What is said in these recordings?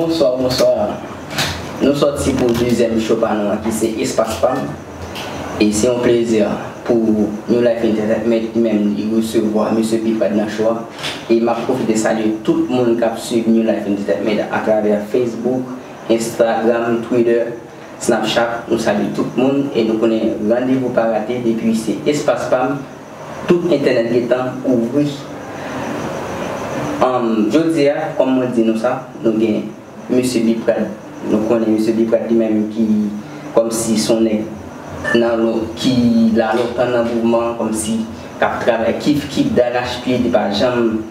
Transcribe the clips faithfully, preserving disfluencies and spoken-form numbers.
Bonswa, bonswa. Nou sòti pou dezyèm show pa nou an ki se Espas Pam. E se yon plezi pou New Life Entertainment li menm li resevwa Mesye Biprad nan show a. E m ap pwofite salye tout moun k ap swiv New Life Entertainment atravè Facebook, Instagram, Twitter, Snapchat. Nou salye tout moun e nou konnen randevou pa rate depi se Espas Pam, tout entènèt gentan ouvri. Ann, jodi a, kòm mwen di nou sa, nou gen Mesye Biprad. Nou konnen Mesye Biprad li menm ki kòmsi se yon nèg nan lo, ki la lontan nan mouvman, kòmsi k ap travay kif kif darache pye, li pa janm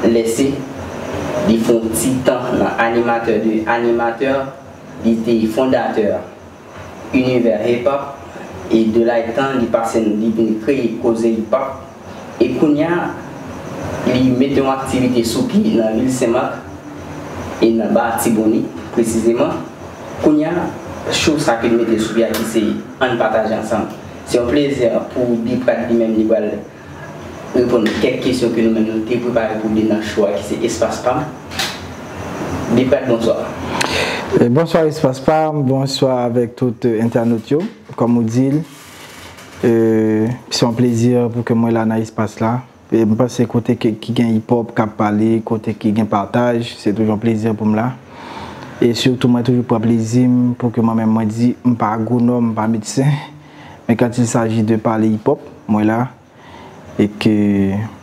lèse. Li fè yon ti tan nan animatè de animatè, li te fondatè Univers Hip Hop, e de la etan li pase li vin kreye Koze Hip Hop, e kounye a li mete yon aktivite sou pye nan vil Senmak e nan Ba Tibonit presizeman. Kounye a, show sa ke l mete sou pye a ki se Ann Pataje Ansanm. Se yon plezi pou Biprad li menm li pral reponn kèk kesyon ke nou menm nou te prepare pou li nan show a ki se Espas Pam. Biprad, bonswa. E, bonswa Espas Pam, bonswa avèk tout entènot yo. Kòm ou di l, e, se yon plezi pou ke mwen la nan espas la. E m panse kote ke, ki gen hip hop k ap pale, kote ki gen pataj, se toujou yon plezi pou m la. E sitou mwen toujou pran plezi m pou ke mwen menm mwen di m pa agwonòm, m pa medsen, men quand il s'agit de pale hip hop, mwen la. E ke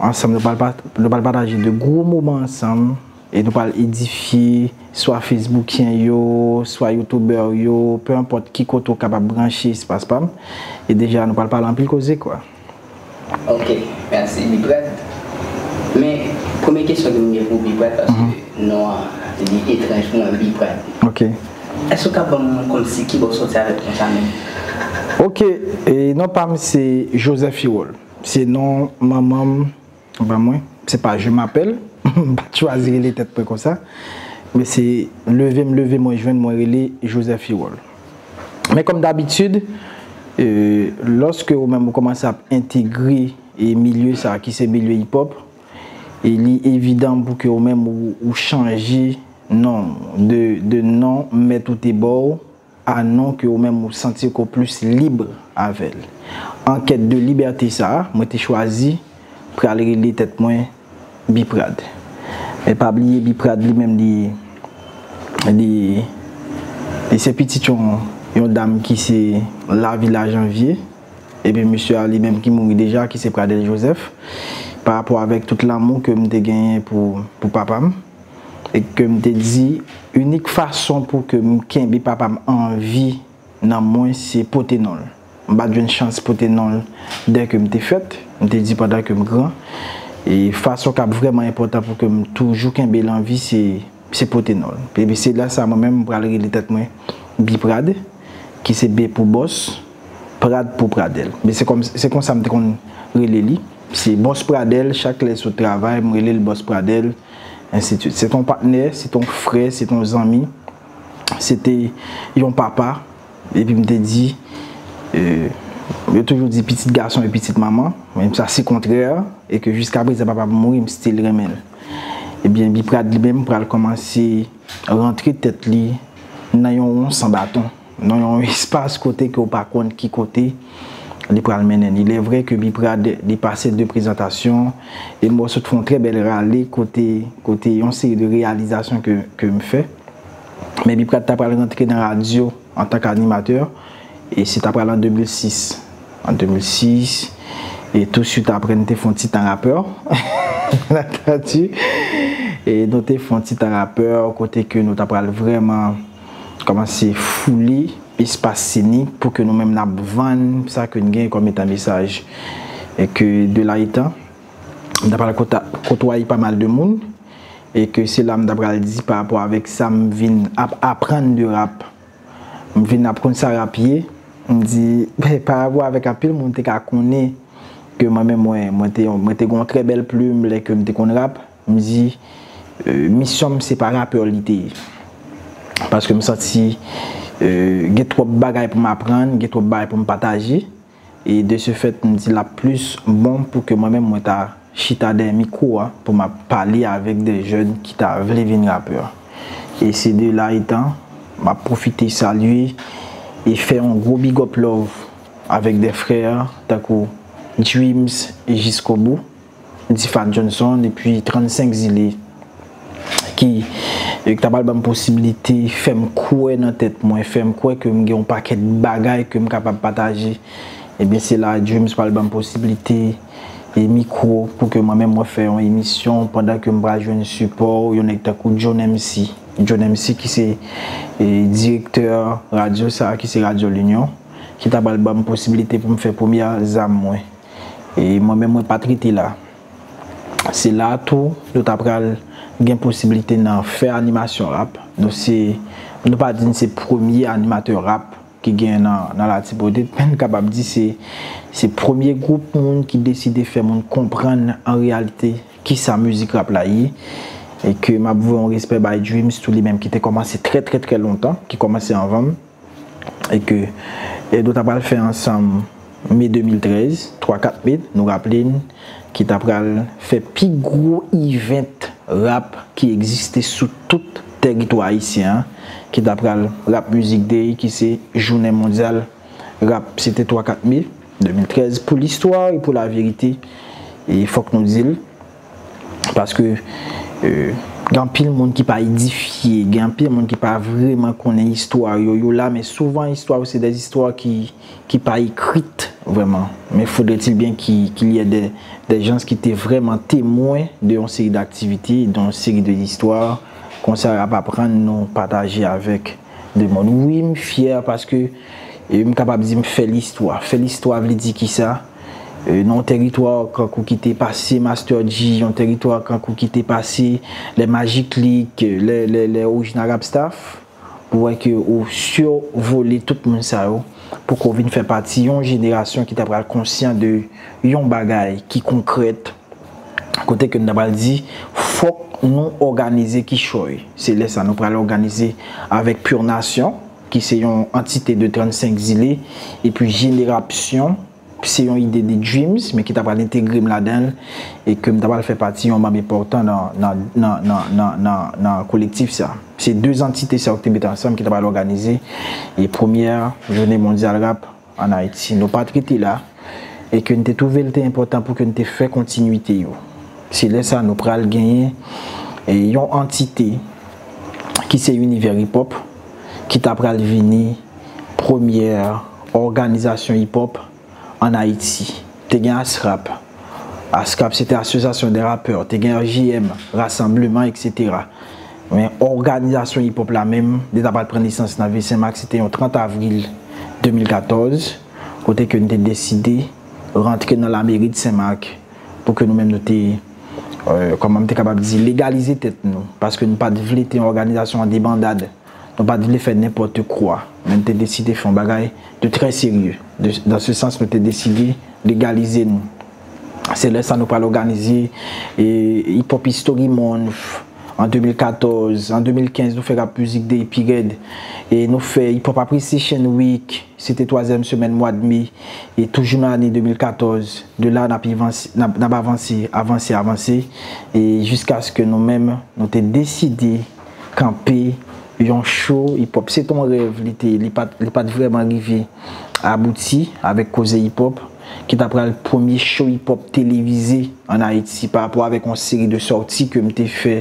ansanm nou pral, nou pral pataje de gwo moman ansanm e nou pral edifye swa Facebookyen yo, swa YouTuber yo, pe enpòt ki kote w kapab branche Espas Pam. E deja nou pral pale anpil koze kwa. Ok, mèsi Biprad. Men premye kesyon ke m gen pou Biprad, paske non an li etranj pou mwen, Biprad. Ok. Èske w ka ban m kòmsi kibò w sòti avè l konsa menm? Ok, e non pa m se Joseph Ewol. Se non manman m ban mwen. Se pa je m'appelle. M pa t chwazi rele tèt mwen konsa. Men se leve m leve mwen jwenn mwen rele Joseph Ewol. Men kòm dabitid, e, lòske ou menm ou kòmanse ap entegre e milye sa ki se milye hip hop, e li evidan pou ke ou menm ou, ou chanje non de, de non mèt ou te ba w a non ke ou menm ou santi ke w plis lib avè l. An kèt de libète sa a, mwen te chwazi pral rele tèt mwen Biprad. Men pa bliye Biprad li menm li, li, li se pitit yon, yon dam ki se Lavila Janvye. Epi mesye a li menm ki mouri deja, ki se Pradel Joseph, pa rapò avèk tout lanmou ke m te genyen pou, pou papa m, e ke m te di, inik fason pou ke m kenbe papa m an vi nan mwen, se pote non l. M pa t jwenn chans pote non l dè ke m te fèt, m te di pandan ke m gran. E fason k ap vrèman enpòtan pou ke m toujou kenbe l an vi, se, se pote non l. Epi se la sa mwen menm m pral rele tèt mwen Biprad, ki se B pou bòs, Prad pou Pradel. Men se kòm, se konsa m te konn rele li. Se bòs Pradel, chak lè l sot travay, m rele l bòs Pradel, ensidswit. Se t on patnè, se t on frè, se t on zanmi, se te yon papa. Epi m te di, e, yo toujou di pitit gason e pitit manman, men sa se kontrè, e ke jiskaprezan papa m mouri, m still renmen l. Ebyen, Biprad li menm pral kòmanse rantre tèt li nan yon won san baton, nan yon espas kote ke w pa konn ki kote li pral mennen n. Il est vrai ke Biprad li pase de prezantasyon, e m wè w sot fè yon trè bèl rale kote, kote yon seri de reyalizasyon ke, ke m fè. Men Biprad ta pral rantre nan radyo antanke animatè, e se ta pral an de mil sis. An de mil sis, e touswit apre, n te fè yon ti tan rapè. N ap tann, e nou te fè yon ti tan rapè, kote ke nou ta pral vrèman kòmanse foule espas senik pou ke nou menm n ap vann sa ke n gen kòm etan mesaj. E ke de la etan, m ta pral kota-, kotwaye pa mal de moun, e ke se la m ta pral di pa rapò avèk sa m vin ap aprann de rap. M vin ap konn sa rap ye, m di, pa rapò avèk anpil moun te ka konnen ke mwen menm, mwen, mwen te, mwen te gen yon trè bèl plim lè ke m te konn rap, m di, e, misyon m se pa rapè li te ye. Paske m santi, e, gen twòp bagay pou m aprann, gen twòp bagay pou m pataje. E de ce fait, m di l ap plis bon pou ke mwen menm mwen ta chita dèyè mikwo a pou m ap pale avèk de jèn ki ta vle vin rapè. E se de la etan, m ap pwofite salye e fè yon gwo big up love avèk de frè tankou Dreams e Jiskobou, Difa Johnson, epi trannsenk Zile ki, e, ki ta pral ban m posiblite fè m kwè nan tèt mwen, fè m kwè ke m gen yon pakèt bagay ke m kapab pataje. Ebyen, se la Dreams pral ban m posiblite e mikwo pou ke mwen menm mwen fè yon emisyon pandan ke m pral jwenn sipò yon nèg tankou John M C. John M C ki se, e, direktè radyo sa a, ki se Radyo Linyon, ki ta pral ban m posiblite pou m fè premyè zam mwen. E mwen menm mwen pa t rete la. Se la tou nou ta pral gen posiblite nan fè animasyon rap. Nou se, nou pa di n se premye animatè rap ki gen nan, nan Latibonit, men n kapab di se, se premye gwoup moun ki deside fè moun konprann an reyalite kisa mizik rap la ye. E ke m ap voye yon respè bay Dreams tou li menm ki te kòmanse trè, trè, trè lontan, ki kòmanse anvan m. E ke, e nou ta pral fè ansanm me de mil trèz, twa kat me, nou raple n, ki ta pral fè pi gwo event rap ki egziste sou tout tèritwa ayisyen an, ki ta pral Rap Music Day, ki se jounen mondyal rap. Se te twa kat me de mil trèz. Pou listwa e pou laverite, e fòk nou di l, paske, e, gen anpil moun ki pa edifye, gen anpil moun ki pa vrèman konnen istwa yo. Yo la, men souvan istwa yo se de istwa ki, ki pa ekrit vrèman. Men faudrait-il bien qu'il, qu'il y ait des, des gens qui étaient vraiment témoins de yon seri d'aktivite, de yon seri de istwa. Konsa, y ap aprann nou pataje avèk de moun. Wi, m fyè paske, e, m kapab di m fè listwa. Fè listwa vle di kisa? E, nan yon tèritwa kankou ki te pase Master G, yon tèritwa kankou ki te pase lè Magic Click, lè, lè, lè Original Rap Staff, pou wè ke ou sivole tout moun sa yo, pou ke w vin fè pati yon jenerasyon ki ta pral konsyan de yon bagay ki konkrèt, kote ke n ta pral di, fòk nou òganize kichòy. Se lè sa nou pral òganize avèk Pure Nation, ki se yon antite de trannsenk zile, epi Jenerapsyon, se yon ide de Dreams, men ki ta pral entegre m ladan l, e ke m ta pral fè pati yon manm enpòtan nan, nan, nan kolektif sa. Se de antite sa yo ki te mete ansanm, ki ta pral òganize, e premyè jounen mondyal rap ann Ayiti. Nou pa t rete la, e ke n te twouve l te enpòtan pou ke n te fè kontinwite yo. Se lè sa nou pral genyen, e, yon antite ki se Univers Hip Hop, ki ta pral vini premyè òganizasyon hip hop ann Ayiti. Te gen ASRAP. ASRAP, se te Association des Rappeurs. Te gen R G M, Rassemblement, et cetera. Men òganizasyon hip hop la menm, li ta pral pran nesans nan vil Senmak, se te yon trant avril de mil katòz, kote ke n te deside rantre nan lameri de Senmak pou ke nou menm nou te, e, kòman m te kapab di, legalize tèt nou, paske nou pa t vle te yon òganizasyon an debandad. Nou pa t vle fè nenpòt kwa, men n te deside fè yon bagay de trè serye. De, dans ce sens, nou te deside legalize nou. Se lè sa nou pral òganize, e, Hip Hop History Month an de mil katòz. An de mil kenz, nou fè Rap Music Day pi rèd. E nou fè Hip Hop Appreciation Week, se te twazyèm semèn mwa de me. E toujou nan ane de mil katòz, de la n ap avanse, n ap, n ap avanse, avanse, avanse. E jiskaske nou menm, nou te deside kanpe yon show hip hop. Se te yon rèv, li te, li pa t, li pa t vrèman rive abouti avèk koze hip hop, ki ta pral premye show hip hop televize ann Ayiti, pa rapò avèk yon seri de sòti ke m te fè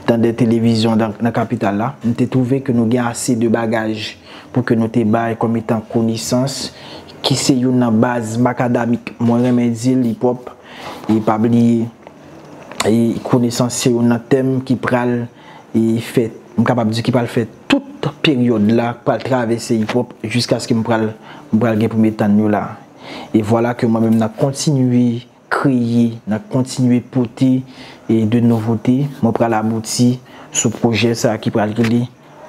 nan de televizyon nan, nan kapital la. M te twouve ke nou gen ase de bagaj pou ke nou te bay kòm etan konesans, ki se youn nan baz makadamik, mwen renmen di l, hip hop, e pa bliye, e konesans se youn nan tèm ki pral, e fè, m kapab di ki pral fè tout peryòd la, pral travèse hip hop jiskaske m pral, m pral gen pou m etann yo la. E vwala ke mwen menm n ap kontinye kreye, n ap kontinye pote, e, de nouvote. Mwen pral abouti sou pwojè sa a ki pral rele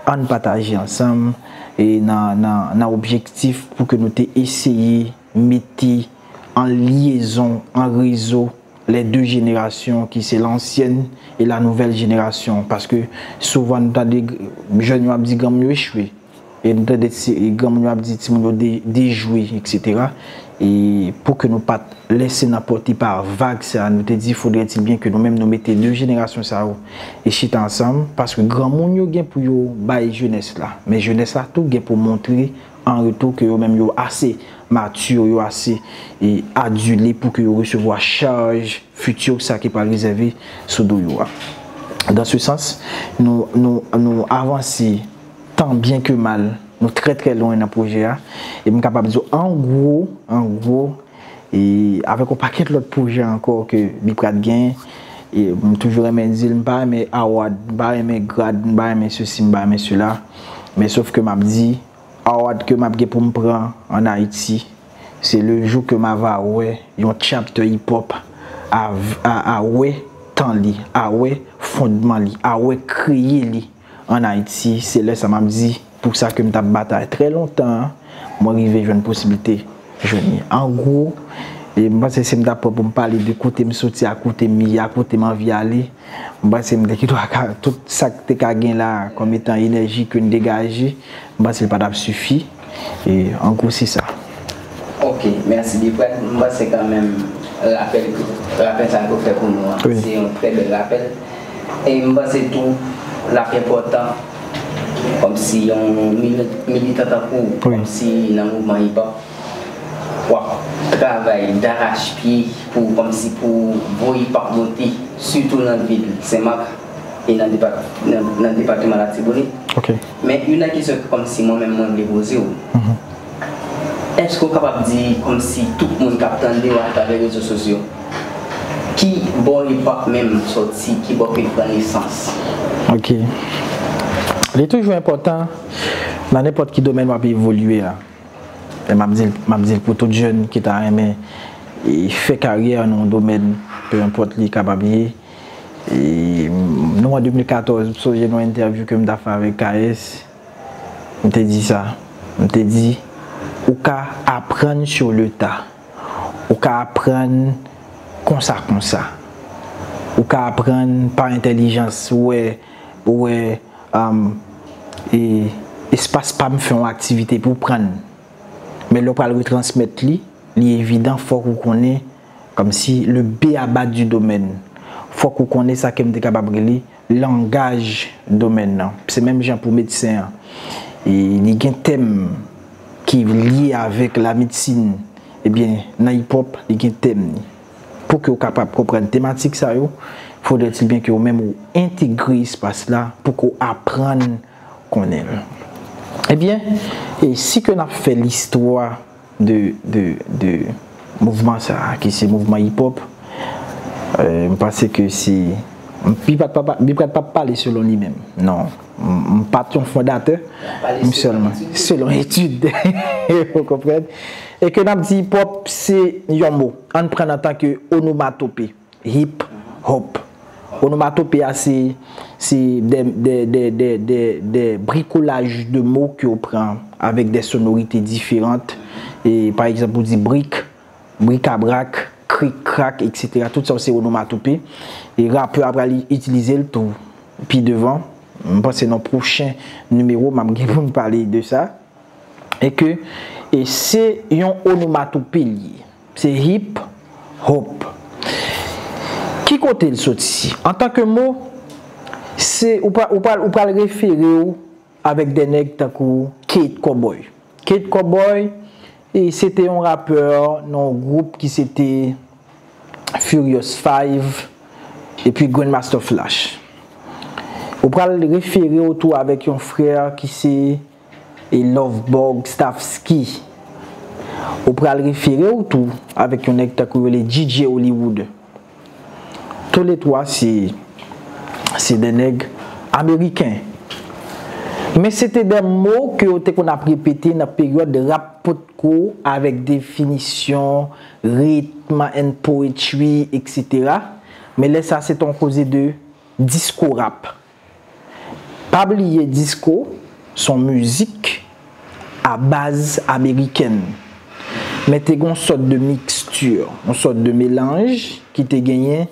Ann Pataje Ansanm, e nan, nan, nan objektif pou ke nou te eseye mete an lyezon, an rezo, les deux générations, ki se l'ancienne et la nouvelle génération. Paske souvan nou tande jèn yo ap di granmoun yo echwe. E nou tande ti, e granmoun yo ap di timoun yo de, dejwe, etsetera. E pou ke nou pa t lese n anpòte pa vag sa, nou te di, faudrait-il bien ke nou menm nou mete de jenerasyon sa yo e chita ansanm, paske granmoun yo gen pou yo bay jenès la, men jenès la tou gen pou montre an retou ke yo menm yo ase mati, yo ase e adile pou ke yo resevwa chaj fiti sa ki pral rezève sou do yo a. Dans ce sens, nou, nou, nou avanse tan byen ke mal, nou trè trè lwen nan pwojè a. E m kapab di w an gwo, an gwo, e avèk yon pakèt lòt pwojè ankò ke li pral gen. E m toujou renmen di l, m pa renmen award, m pa renmen grad, m pa renmen sesi, m pa renmen sela. Men sof ke m ap di, award ke m ap gen pou m pran ann Ayiti, se le jou ke m a va wè yon chapter hip hop a, a, a wè tan li, a wè fondman li, a wè kreye li ann Ayiti. Se lè sa m ap di, pou sa ke m t ap batay trè lontan an, mwen rive jwenn posiblite jwenn li. An gwo, e m panse si m ta pran pou m pale de kote m soti a, kote m ye a, kote m anvi ale, m panse m te gen dwa ka, tout sa k te ka gen la kòm etan enèji ke n degaje, m panse l pa t ap sifi. E an gwo, se sa. Ok, mèsi Bifred. M panse kanmenm rapèl, rapèl sa ke w fè pou nou an, se yon trè bèl rapèl. E m panse tou, l ap enpòtan, kòmsi yon mili-, militan tankou w, kòmsi nan mouvman hip hop, w ap travay darachpye pou, kòmsi pou voye hip hop monte, sitou nan vil Senmak e nan depa-, nan, nan depatman Latibonit. Men youn nan kesyon ke kòmsi mwen menm mwen vle poze w, èske w kapab di kòmsi tout moun k ap tande w atravè rezo sosyo, ki bò hip hop menm sòti, ki bò ke l pran nesans? Ok. Li toujou enpòtan nan nenpòt ki domèn w ap evolye a. E m ap di l, m ap di l pou tout jèn ki ta renmen e fè karyè nan yon domèn, pe enpòt li kapab ye. E nou an de mil katòz, m sonje nan yon entèvyou ke m ta fè avèk K S, m te di sa. M te di, ou ka aprann sur le tas. Ou ka aprann konsa konsa. Ou ka aprann pa entèlijans, ou wè, ou wè, um, e, espas pa m fè yon aktivite pou pran l. Men lè w pral retransmèt li, li evidan, fòk ou konnen, kòmsi le b a ba du domaine. Fòk ou konnen sa ke m te kapab rele langaj domèn nan. Se menm jan pou medsen an. E li gen tèm ki lye avèk lamedsin. Ebyen, nan hip hop, li gen tèm li. Pou ke w kapab konprann tematik sa yo, faudrait-il bien ke ou menm ou entegre espas la pou ke w aprann konnen l. Ebyen, e si ke n ap fè listwa de, de, de mouvman sa a, ki se mouvman hip hop, e, m panse ke se, m, Bifred pa, Bifred pa pale selon li menm. Non. M, m pa t yon fondatè, m sèlman, selon etid. Ou konprann? E ke n ap di hip hop, se yon mo. Ann pran l antanke onomatope. Hip hop. Onomatope a, se, se de, de, de, de, de, de bricolage de mots ke w pran avèk de sonorite diferan. E, pa egzanp, ou di brik, brikabrak, krik krak, etsetera. Tout sa yo se onomatope. E rapè a pral itilize l tou pi devan. M panse nan pwochen nimewo, m ap gen pou m pale de sa. E ke, e se yon onomatope li ye. Se hip hop. Ki kote l soti? Antanke mo, se, ou pral, ou pral, ou pral refere w avèk de nèg tankou Kate Cowboy. Kate Cowboy, e, se te yon rapè nan yon gwoup ki se te Furious Five epi Grandmaster Flash. Ou pral refere w tou avèk yon frè ki se e Lovebug Stavski. Ou pral refere w tou avèk yon nèg tankou yo rele D J Hollywood. Toulètwa se, se de nèg ameriken. Men se te de mo ke yo te konn ap repete nan peryòd rap potko avèk definisyon, ritm and poetry, etsetera. Men lè sa se te yon koze de disko rap. Pa bliye disko se yon mizik a baz amerikèn, men te gen yon sòt de mixture, yon sòt de melanj ki te genyen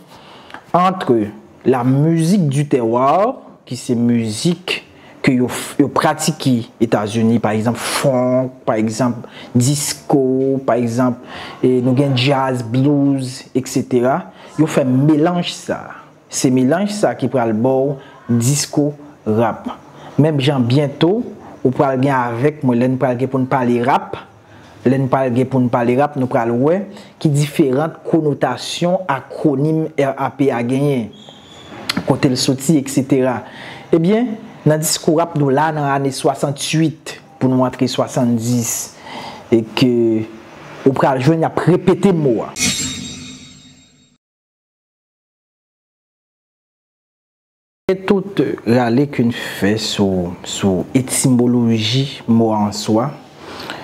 entre la musique du terroir, ki se mizik ke yo, f- yo pratike Etazini, pa egzanp, funk, pa egzanp, disco, pa egzanp, e nou gen jazz, blues, et cetera. Yo fè melanj sa. Se melanj sa ki pral ba w disko rap. Menm jan byento, ou pral gen avèk mwen, lè n pral gen pou n pale rap, lè n pral gen pou n pale rap, nou pral wè ki diferan konotasyon akwonim R A P a genyen, kote l soti, et cetera. Ebyen, nan disko rap nou la nan ane swasanntuit pou nou antre swasanndis, e ke ou pral jwenn y ap repete mo a. E tout rale ke n fè sou, sou etimoloji mo a an swa,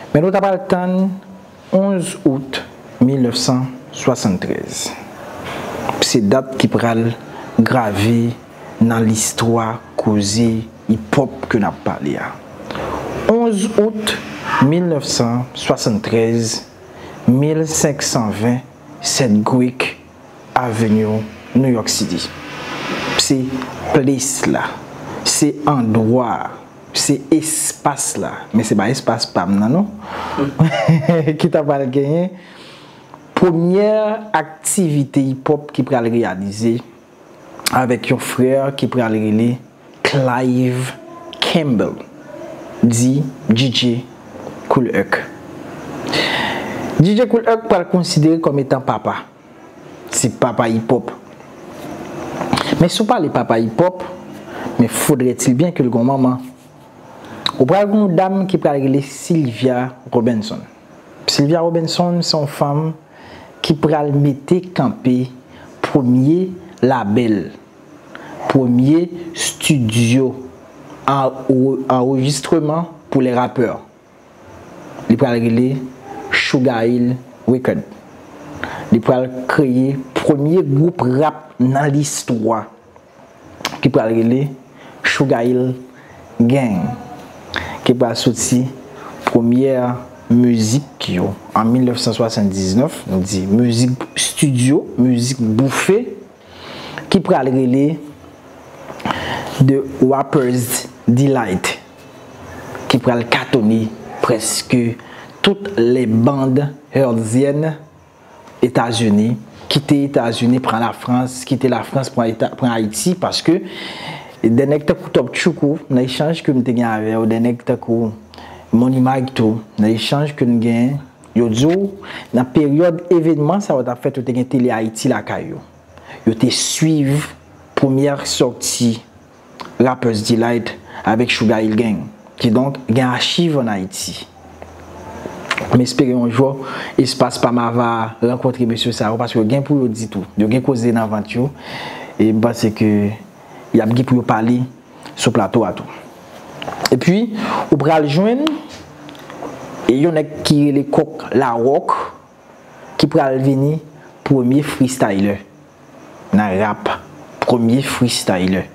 men nou ta pral tann onz out mil nèf san swasanntrèz. Se dat ki pral grave nan listwa koze hip-hop ke n ap pale a. Onz out mil nèf san swasanntrèz, mil senk san ven Sedgwick Avenue, New York City. Se ples la, se andwa a, se espas la, men se pa espas pa m nan non. Ki ta pral genyen premyè aktivite hip-hop ki pral reyalize avèk yon frè ki pral rele Clive Campbell, di D J Kool Herc. D J Kool Herc pral konsidere kòm etan papa. Se papa hip-hop. Men si w pale papa hip-hop, men faudrait-il bien ke l gon manman. Ou pral gen yon dam ki pral rele Sylvia Robinson. Sylvia Robinson se yon fanm ki pral mete kanpe premye labèl, premye estidyo an- anrejistreman pou lè rapè. Li pral rele Sugar Hill Record. Li pral kreye premye gwoup rap nan listwa ki pral rele Sugar Hill Gang, ki pral soti premyè mizik yo an mil nèf san swasanndiznèf, nou di mizik estidyo, mizik boufe, ki pral rele The Rapper's Delight, ki pral katone prèske tout les bandes hertziennes Etazini, kite Etazini, pran Lafrans, kite Lafrans, pran Eta- pran Ayiti, paske de nèg tankou Top Tchoukou, nan echanj ke m te gen avè yo, de nèg tankou Money Mike tou, nan echanj ke n gen, yo di w, nan peryòd evènman sa yo t ap fèt, yo te gen Tele Ayiti lakay yo. Yo te swiv premyè sòti Rapper's Delight avèk Sugar Hill Gang. Kidonk, gen achiv ann Ayiti. M espere yon jou, espas pa m a va rankontre mesye sa yo, paske yo gen pou yo di tou. Yo gen koze nan vant yo. E m panse ke y ap gen pou yo pale sou plato a tou. Epi, ou pral jwenn yon nèg ki rele Kòk Lawòk, ki pral vini premye freestyler nan rap, premye freestyler.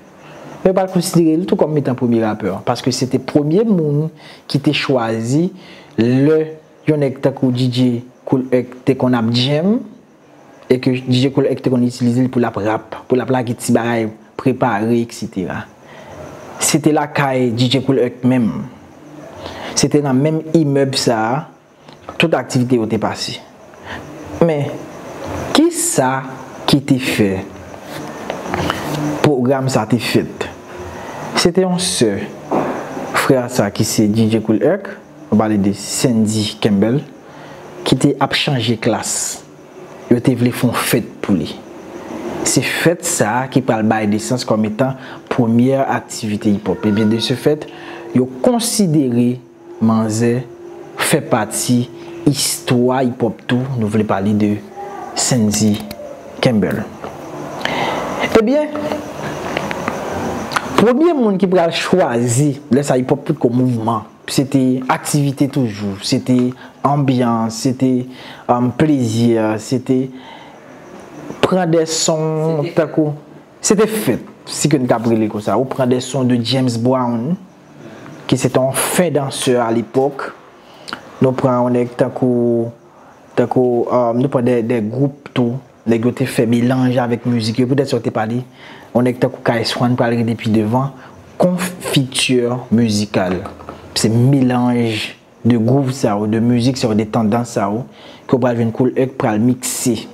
Men yo pral konsidere li tou kòm etan premye rapè, paske se te premye moun ki te chwazi lè yon nèg tankou D J Kool Herc te konn ap jam, e ke D J Kool Herc te konn itilize l pou l ap rap, pou l ap lage ti bagay prepare, et cetera. Se te lakay D J Kool Herc menm. Se te nan menm imèb sa a, tout aktivite yo te pase. Men, kisa ki te fè pwogram sa te fèt? Se te yon sè frè sa ki se D J Kool Herc, nou pale de Sandy Campbell, ki te ap chanje klas. Yo te vle fè yon fèt pou li. Se fèt sa a ki pral bay nesans kòm etan premyè aktivite hip-hop. Ebyen, de ce fait, yo konsidere manzè fè pati istwa hip-hop tou, nou vle pale de Sandy Campbell. Ebyen, premye moun ki pral chwazi, lè sa hip-hop potko mouvman, se te aktivite toujou, se te anbyans, se te, um, plezi, se te pran de son tankou, se te fèt, si ke n ka rele konsa, ou pran de son de James Brown, ki se te yon fen dansè a lepòk. Nou pran yon nèg tankou, tankou, um, nou pran de, de gwoup tou, nèg yo te fè melanj avèk mizik yo, poutèt sa yo te pale, yon nèg tankou K S One pral rive pi devan, Konfiti mizikal. Se melanj de gwouv sa yo, de mizik sa yo, de tandans sa yo, ke w pral jwenn Kool Herc pral mikse.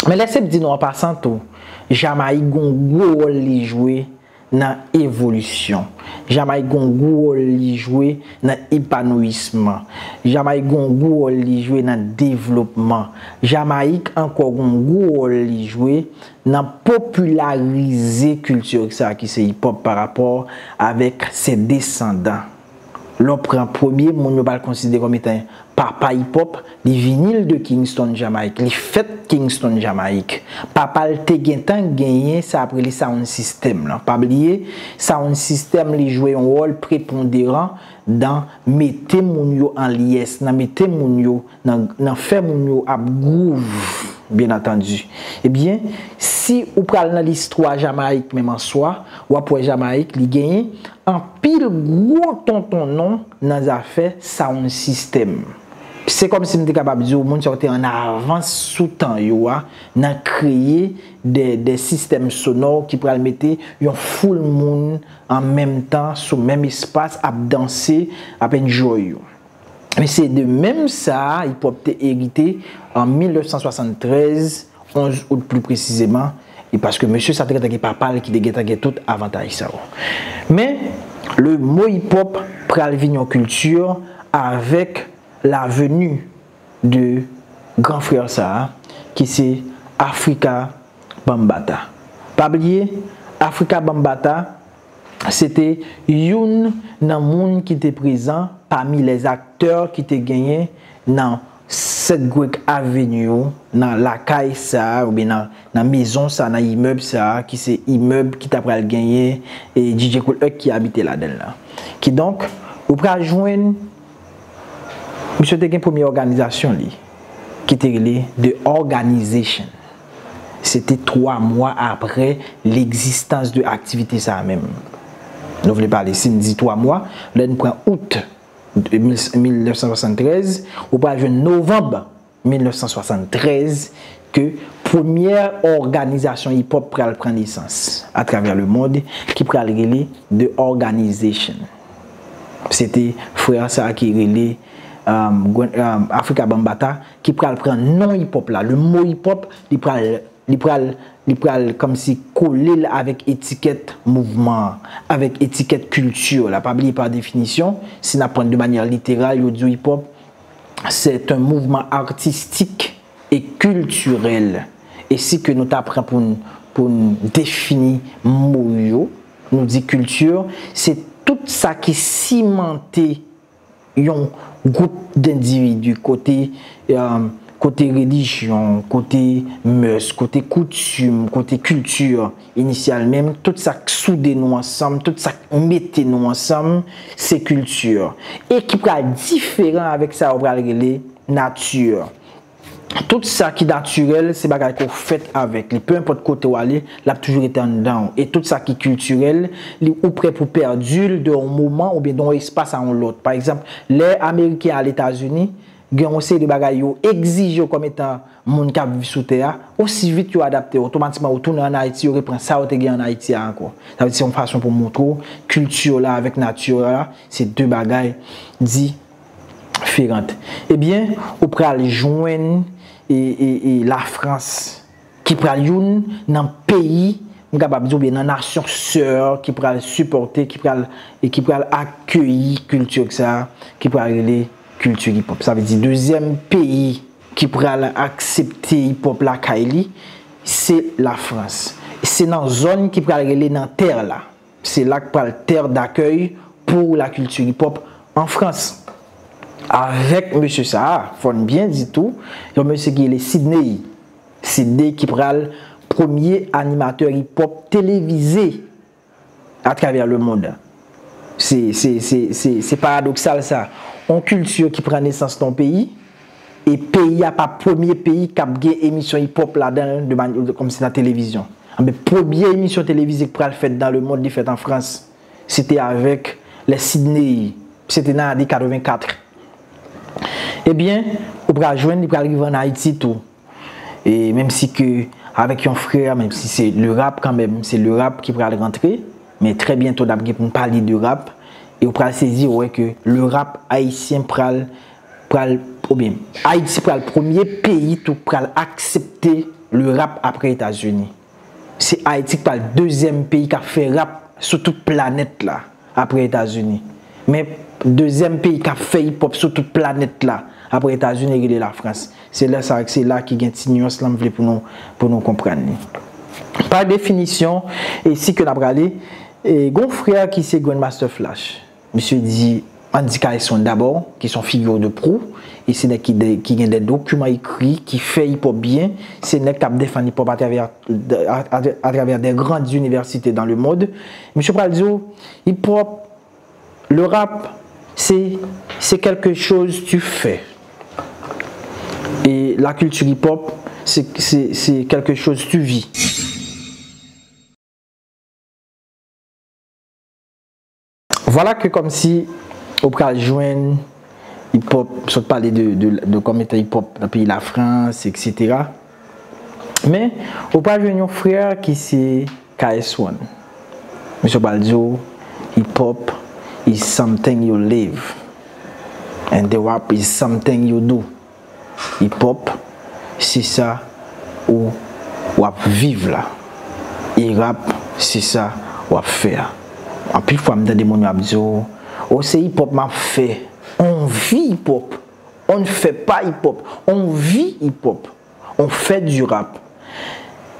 Men lèse m di nou an pasan tou, Jamayik gon gwo wòl li jwe nan evolisyon. Jamayik gon gwo wòl li jwe nan epanouyisman. Jamayik gon gwo wòl li jwe nan devlopman. Jamayik ankò gon gwo wòl li jwe nan popilarize kilti sa ki se hip hop pa rapò avèk se desandan. Lè w pran premye moun yo pral konsidere kòm etan papa hip hop, li vini l de Kingston, Jamayik. Li fèt Kingston, Jamayik. Papa l te gentan genyen sa ap rele sound system lan. Pa bliye, sound system li jwe yon wòl preponderan nan mete moun yo an lyès, nan mete moun yo, nan, nan fè moun yo ap gwouv, byen antandi. Ebyen, si ou pral nan listwa Jamayik menm an swa, w ap wè Jamayik li genyen anpil gwo tonton non nan zafè sound system. Se kòmsi m te kapab di w, moun sa yo te an avans sou tan yo a, nan kreye de, de sistèm sonò ki pral mete yon foul moun an menm tan sou menm espas ap danse, ap enjoy yo. Men se de menm sa hip hop te erite an mil nèf san swasann trèz, onz out pli presizeman, e paske mesye sa te gentan gen papa l ki te gentan gen tout avantaj sa yo. Men, le mo hip hop pral vin yon kilti avèk la venue de gran frè sa a, ki se Afrika Bambaataa. Pa bliye, Afrika Bambaataa, se te youn nan moun ki te prezan pami lèzaktè ki te genyen nan Sèt Gwèk Avenue, nan lakay sa a, oubyen nan, nan mezon sa a, nan imèb sa a, ki se imèb ki ta pral genyen e D J Kool Herc ki abite ladan l lan. Kidonk, ou pral jwenn, misye te gen premye òganizasyon li, ki te rele The Organization. Se te twa mwa apre legzistans de aktivite sa a menm. Nou vle pale, si n di twa mwa, lè n pran out de mil, mil nèf san swasann trèz, ou pral jwenn novanm mil nèf san swasann trèz, ke premyè òganizasyon hip hop pral pran nesans atravè le mond, ki pral rele The Organization. Se te frè sa a ki rele, um, Gwen- um, Afrika Bambaataa, ki pral pran non hip hop la. Le mo hip hop, li pral, li pral, li pral kòmsi kole l avèk etikèt mouvman an, avèk etikèt kilti la. Pa bliye, pa definisyon, si n ap pran de manyè literal, yo di w hip hop, c'est un mouvement artistique et culturel. E si ke nou ta pran pou n, pou n defini mo yo, nou di kilti, se tout sa ki simante yon gwoup dendividi, kote, um, kote relijyon, kote mès, kote koutim, kote kilti inisyal menm, tout sa k soude nou ansanm, tout sa k mete nou ansanm, se kilti. E ki pral diferan avèk sa yo pral rele nati. Tout sa ki natirèl, se bagay ke w fèt avèk li. Pe enpòt kote w ale, l ap toujou rete anndan w. E tout sa ki kiltirèl, li, ou prè pou pèdi l de yon moman oubyen de yon espas a yon lòt. Pa egzanp, lè Ameriken al Etazini, gen yon seri de bagay yo egzije w kòm etan moun k ap viv sou tè a, osi vit yo adapte, otomatikman ou tounen ann Ayiti, yo repran sa yo te gen ann Ayiti a ankò. Sa vle di se yon fason pou montre w kilti la avèk nati la, se de bagay di diferan. Ebyen, ou pral jwenn e, e, e Lafrans ki pral youn nan peyi, m kapab di, oubyen nan nasyon sè ki pral sipòte, ki pral, e ki pral akeyi kilti sa, ki pral rele kilti hip hop. Sa vle di, dezyèm peyi ki pral aksepte hip hop lakay li, se Lafrans. Se nan zòn ki pral rele nan tè la. Se la k pral terre d'accueil pour la culture hip hop an Frans. Avèk mesye sa a, fò n byen di tou, yon mesye ki rele Sidney. Sidney ki pral premye animatè hip hop televize atravè le mond. Se, se, se, se, se paradoksal sa. Yon kilti ki pran nesans nan yon peyi, e peyi a pa premye peyi k ap gen emisyon hip hop ladan l de many- kòmsi nan televizyon. Anben, premye emisyon televize k pral fèt nan le mond, li fèt an Frans. Se te avèk lè Sidney, se te nan ane katrevenkat. Ebyen, ou pral jwenn, li pral rive ann Ayiti tou. E menm si ke avèk yon frè, menm si se le rap kanmenm, se le rap ki pral rantre, Men trè byento n ap gen pou n pale de rap. E w pral sezi wè ke le rap ayisyen pral, pral, oubyen Ayiti pral premye peyi tou pral aksepte le rap apre Etazini. Se Ayiti k pral dezyèm peyi k ap fè rap sou tout planèt la apre Etazini. Men dezyèm peyi k ap fè hip hop sou tout planèt la apre Etazini rele Lafrans. Se la sa, se la ki gen ti nyans la m vle pou nou, pou nou konprann li. Pa definisyon, e si ke n ap prale, e gon frè ki se Grandmaster Flash. Misye di Andy K S One dabò, ki se yon figure de proue, e se nèg ki, de, ki gen de dokiman ekri, ki fè hip hop byen, se nèg k ap defann hip hop atravè, atravè de grandes universités dans le monde. Misye pral di w, hip hop, le rap, c'est, c'est quelque chose tu fais. Et la culture hip hop, c'est, c'est, c'est quelque chose tu vis. Vwala ke kòmsi ou pral jwenn hip hop, sot pale de, de, de kòm etan hip hop nan peyi Lafrans, et cetera. Men, ou pral jwenn yon frè ki se K S One. Misye pral di w, hip hop is something you live. And the rap is something you do. Hip hop, se sa ou w ap viv la. E rap, se sa w ap fè a. Anpil fwa m tande moun yo ap di w, o se hip hop m ap fè. On vit hip hop. On ne fait pas hip hop. On vit hip hop. On fait du rap.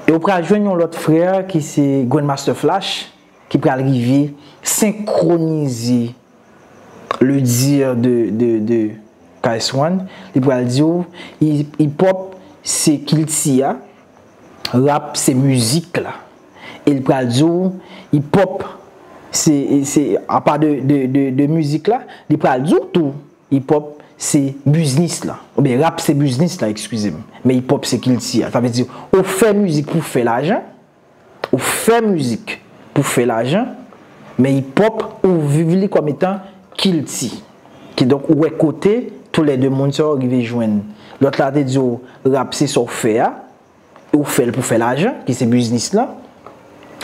E w pral jwenn yon lòt frè ki se Grandmaster Flash ki pral rive senkronize le dire de, de, de K S One, li pral di w, hi-, hip hop se kilti a, rap se mizik la. E li pral di w, hip hop se, se apa de, de, de, de mizik la, li pral di w tou, hip hop se biznis la. Oubyen rap se biznis la, eskize m. Men hip hop se kilti a. Sa vle di, ou fè mizik pou fè lajan, ou fè mizik pou fè lajan, men hip hop, ou viv li kòm etan kilti. Kidonk, ou wè kote toulède moun sa yo rive jwenn. Lòt la te di w, rap se sa w fè a, ou fè l pou fè lajan, ki se biznis lan.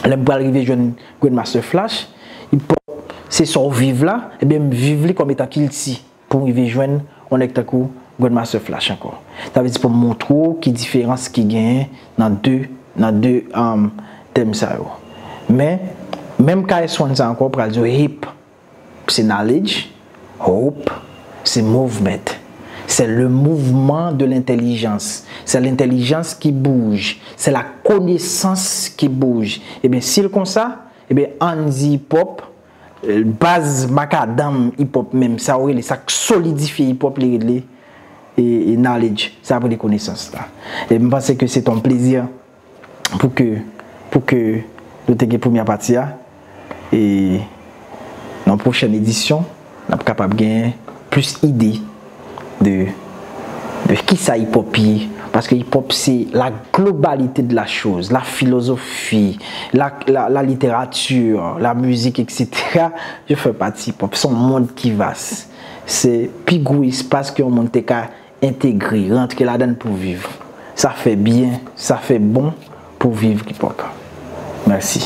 Lè m pral rive jwenn Grandmaster Flash, hip hop se sa w viv la, ebyen m viv li kòm etan kilti. Pou m rive jwenn yon nèg tankou Grandmaster Flash ankò. Sa vle di pou m montre w ki diferans ki genyen nan de, nan de, um, tèm sa yo. Men, menm K S One sa ankò pral di w hip, se knowledge, hop, se movement. C'est le mouvement de l'intelligence. C'est l'intelligence qui bouge. C'est la connaissance qui bouge. Ebyen, si l konsa, ebyen, ann di hip hop, baz makadanm hip hop menm, sa yo rele, sa k solidifye hip hop, li rele, e, e knowledge, sa ap rele konesans la. E m panse ke se t on plezi pou ke, pou ke nou te gen premyè pati a. E nan pwochèn edisyon, n ap kapab gen plis ide de, de kisa hip hop ye. Paske hip hop se la globalité de la chose, la philosophie, la, la, la littérature, la musique, et cetera. Je fais partie hip hop. Se yon mond ki vas. Se pi gwo espas ke yon moun te ka entegre, rantre ladan l pou viv. Sa fè byen, sa fè bon pou viv hip hop. Mèsi.